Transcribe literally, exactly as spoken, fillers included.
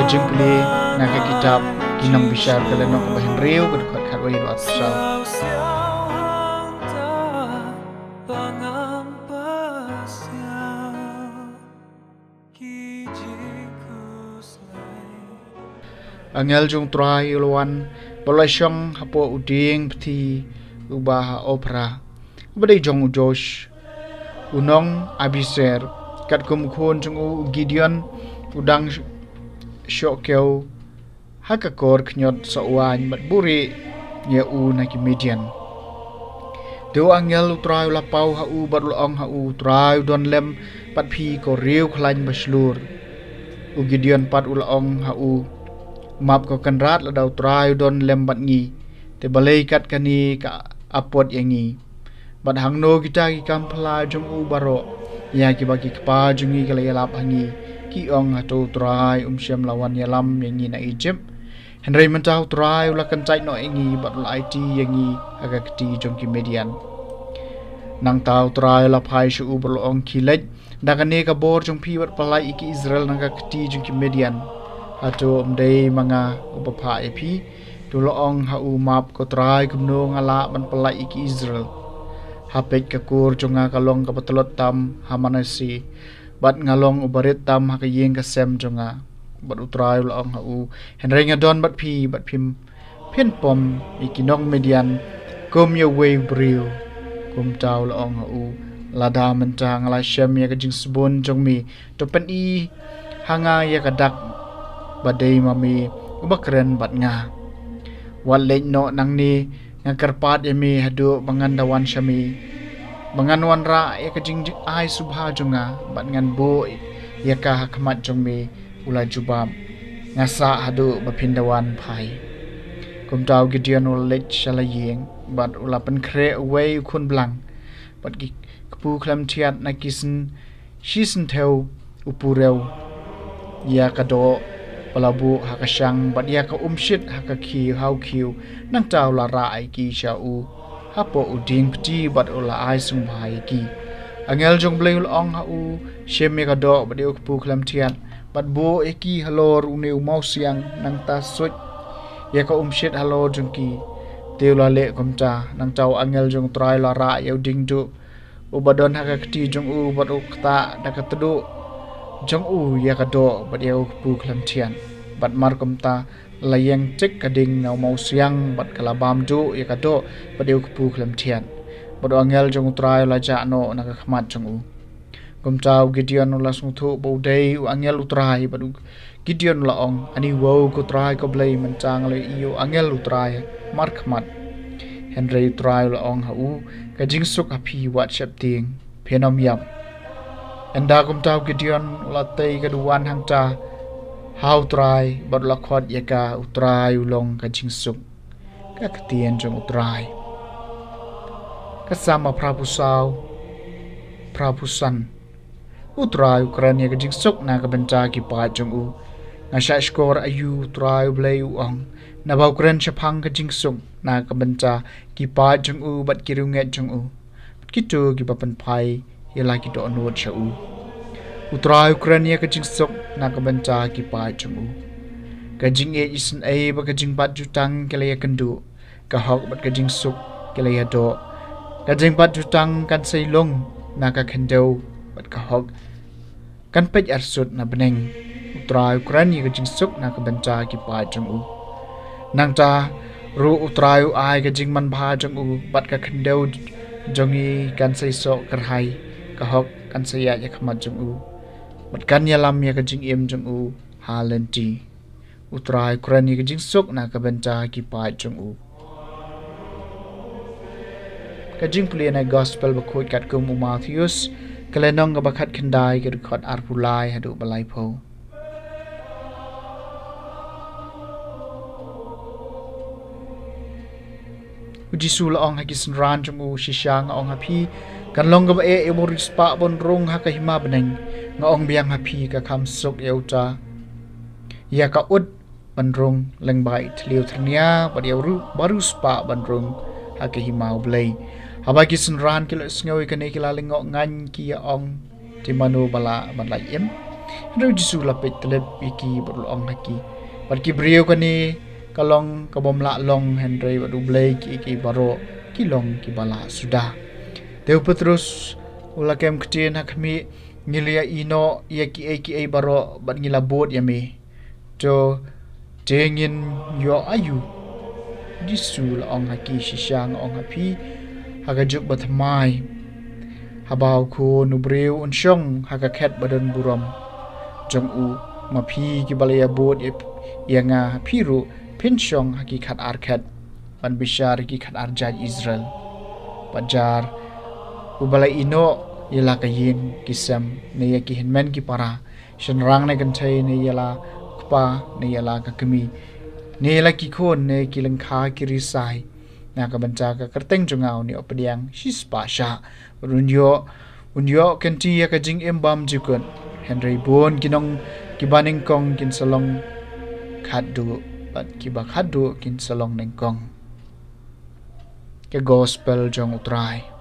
Jingpule na ka kitab Ki Nongbishar, ka lynnong kaba hynriew, ka dkhot khatwei haduh khatsaw. Angel jong U Trai u la wan bad u la shong hapoh u dieng pthi uba ha Ophra, uba dei jong u Joash u nong Abiezer. Katkum u khun jong u, u Gideon, u dang shoh kiew ha ka kor khñiot sohwaiñ bad buhrieh ïa u na ki Midian. Te u angel U Trai u la paw ha u bad u la ong ha u, U Trai u don lem bad phi, ko riew khlaiñ ba shlur. U Gideon pat u la ong ha u, Map ko kynrad, lada U Trai u don lem bad ngi, te balei kat kane ka apot ïa ngi? Bad hangno kita ki kam phylla jong u baroh, ïa kiba ki kpa jong ngi ki la ïalap ha ngi, ki ong, Hato U Trai um shym la wan ïalam ïa ngi na Ijipt? Hynrei mynta U Trai u la kyntait noh ïa ngi bad u la aiti ïa ngi ha ka kti jong ki Midian. Nangta U Trai u la phai sha u bad u la ong, Khie leit da kane ka bor jong phi bad pyllait ïa ki Israel na ka kti jong ki Midian. Hato ym dei ma nga uba phah ïa phi? Te u la ong ha u, Map ko Trai, kumno nga lah ban pyllait ïa ki Israel? Ha peit, ka kur jong nga ka long kaba tlot tam ha Manase, bad nga long uba rit tam ha ka ïing ka sem jong nga. Bad U Trai u la ong ha u, Hynrei nga don bad phi, bad phim, phin pom ïa ki nong Midian kum ïa uwei u briew. Kumta u la ong ha u, Lada mynta nga la shem ïa ka jingsbun jong me, to pyni ha nga ïa ka dak ba dei ma me uba kren bad nga. Wat leit noh nangne, nga kyrpad ïa me haduh ba ngan da wan sha me, ba ngan wanrah ïa ka jingai sngewbha jong nga, bad ngan buh ïa ka ha khmat jong me. U la jubab, Nga sah haduh ba phin da wan phai. Kumta u Gideon u la leit sha la ïing bad u la pynkhreh uwei u khun blang bad ki kpu khlem thiat na ki syn, shi syn thew u purew, ïa ka doh ba la buh ha ka shang bad ïa ka umshit ha ka khiew, ha u khiew. Nangta u la rah ïa ki sha u hapoh u dieng pthi bad u la ai sngewbha ïa ki. Angel jong U Blei u la ong ha u, Shim ïa ka doh bad ïa u kpu khlem thiat, bad buh ïa ki halor une u mawsiang, nangta suid ïa ka umshit halor jong ki. Te u la leh kumta. Nangta u angel jong U Trai u la rah ïa u diengduh uba don ha ka kti jong u bad u ktah da ka tduh jong u ïa ka doh bad ïa u kpu khlem thiat. Bad mar kumta la ïeng tik ka ding na u mawsiang bad ka la bam duh ïa ka doh bad ïa u kpu khlem thiat. Bad u angel jong U Trai u la jah noh na ka khmat jong u. Kumta u Gideon u la sngewthuh ba u dei u angel U Trai bad u Gideon u la ong, Ani wow ko Trai ko Blei, mynta nga la ïohi ïa u angel U Trai markhmat. Hynrei U Trai u la ong ha u, Ka jingsuk ha phi wat sheptieng, phin ym ïap. Ynda kumta u Gideon u la tei ka duwan hangta ha U Trai bad u la khot ïa ka, U Trai u long ka jingsuk. Ka ktien jong U Trai. Ka Salm phra phew saw, phra phew san. U Trai u kren ïa ka jingsuk na ka bynta ki paid jong u. Nga shah shkor aïu, U Trai U Blei u ong, naba u kren shaphang ka jingsuk na ka bynta ki paid jong u bad ki riewngeit jong u, bad kito kiba pynphai ïa la ki dohnud sha u. U Trai u kren ïa ka jingsuk na ka bynta ki paid jong u. Ka jingïeit isynei bad ka jingbat jutang ki la ïakynduh, ka hok bad ka jingsuk ki la ïadoh. Ka jingbat jutang kan sei lung na ka khyndew, bad ka hok kan peit arsut na bneng. U Trai u kren ïa ka jingsuk na ka bynta ki paid jong u. Nangta ruh U Trai u ai ka jingmanbha jong u, bad ka khyndew jong ngi kan sei soh kyrhai, ka hok kan sei ïaid ha khmat jong u, bad kan ïalam ïa ka jingim jong u ha lynti. U Trai u kren ïa ka jingsuk na ka bynta ki paid jong u. Ka jingpule na Gospel bakhuid katkum u Mathaios, ka lynnong kaba khatkhyndai, ka dkhot arphew lai haduh ba laiphew. U Jisu u la ong ha ki synran jong u, Shisha nga ong ha phi, kan long kaba eh ïa u riewspah ban rung ha ka hima bneng. Nga ong biang ha phi, ka kham suk ïa uta, ïa ka ut ban rung lyngba i thliew thyrnia, bad ïa u riewspah ban rung ha ka hima U Blei. Haba ki synran ki la ïohsngew ïa kane, ki la lyngngoh ngan, ki ïa ong, Te mano ba lah ban lait im? Hynrei u Jisu u la peit tlep ïa ki bad u la ong ha ki, bad ki briew kane ka long ka bym lah long, hynrei bad U Blei kiei kiei baroh ki long kiba lah suda. Te u Petrus u la kem ktien ha khmih, ngi la ïa ïehnoh ïa kiei kiei baroh bad ngi la bud ïa me. To te ngin ïoh aïu? U Jisu u la ong ha ki, shisha nga ong ha phi, ha ka juk bathymmai haba u Khun u briew un shong ha ka khet ba don burom jong u, ma phi kiba la ïa bud ïa, ïa nga, phi ruh phin shong ha ki khat ar khet, ban bishar ïa ki khat ar jait Israel. Bad jar uba la ïehnoh ïa la ka ïing ki sem, ne ïa ki hynmen ki para, shynrang ne kynthei, ne ïa la kpa ne ïa la ka kmie, ne ïa la ki khun ne ki lyngkha ki risai, na ka bynta ka kyrteng jong nga, un ïoh pdiang shispah shah. Bad un ïoh, un ïoh kynti ïa ka jingim bymjukut. Hynrei bun ki nong, kiba nyngkong kin sa long khatduh, bad kiba khatduh kin sa long nyngkong. Ka Gospel jong U Trai.